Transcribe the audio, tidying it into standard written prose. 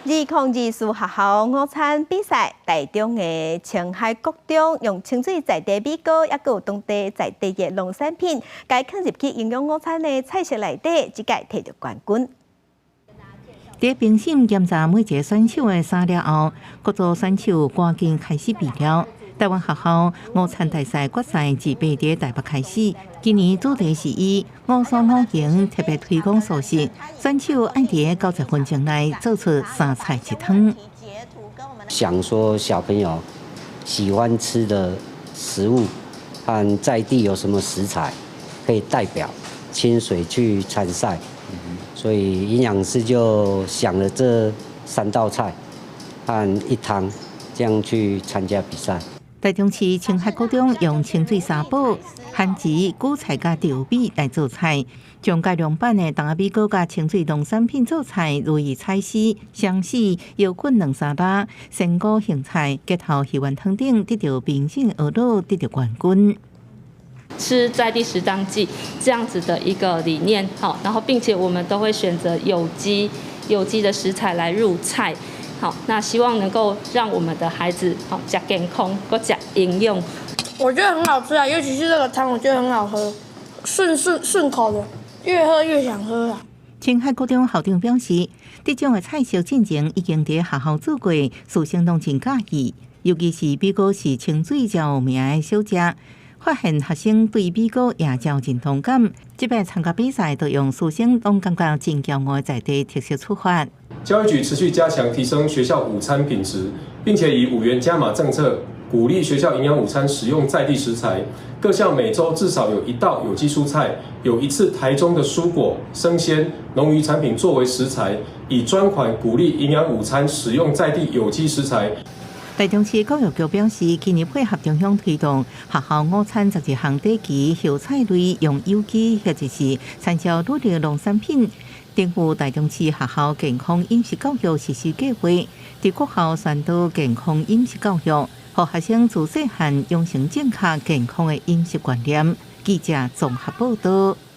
2024學校午餐比賽，台中的清海國中用清水在地米糕，抑閣有當地在地的農產品，共囥入去營養午餐的菜色內底，這屆提著冠軍。佇評審檢查每一个選手的衫了後，各組選手趕緊開始備料。台灣學校午餐大賽決賽自八佇台北開始，今年主題是以五蔬五行特別推廣素食，選手愛佇90分鐘內做出三菜一湯。想說小朋友喜歡吃的食物和在地有什麼食材可以代表清水去參賽，所以營養師就想了這三道菜和一湯，這樣去參加比賽。台中市清海國中用清水三寶、番薯、韭菜佮稻米來做菜，將改良版的筒仔米糕佮清水農產品做菜，如意菜絲、雙喜、腰菌卵沙拉、鮮菇蕶菜，結頭魚丸湯頂得著評審呵咾，得著冠軍。吃在地食當季這樣子的一個理念，好，然後並且我們都會選擇有機的食材來入菜。好，那希望能夠讓我們的孩子好食健康，閣食營養。我覺得很好吃啊，尤其是這個湯，我覺得很好喝，順順順口的，越喝越想喝啊。清海國中校長表示，這種的菜色進前已經佇學校做過，師生攏真佮意。尤其是米糕是清水較有名的小食，發現學生對米糕也較認同感。這擺參加比賽，就用師生攏感覺真驕傲的在地特色出發。教育局持續加強提升學校午餐品質，並且以5元加碼政策鼓勵學校營養午餐使用在地食材。各校每週至少有一道有機蔬菜，有一次台中的蔬果、生鮮、農漁產品作為食材，以專款鼓勵營養午餐使用在地有機食材。台中市教育局表示，今年配合中央推動學校午餐12項底旗葉菜類用有機或者是產銷履歷農產品。政府台中市學校健康飲食教育實施計劃，佇各校宣導健康飲食教育，予學生自細漢養成正確健康的飲食觀念。記者綜合報道。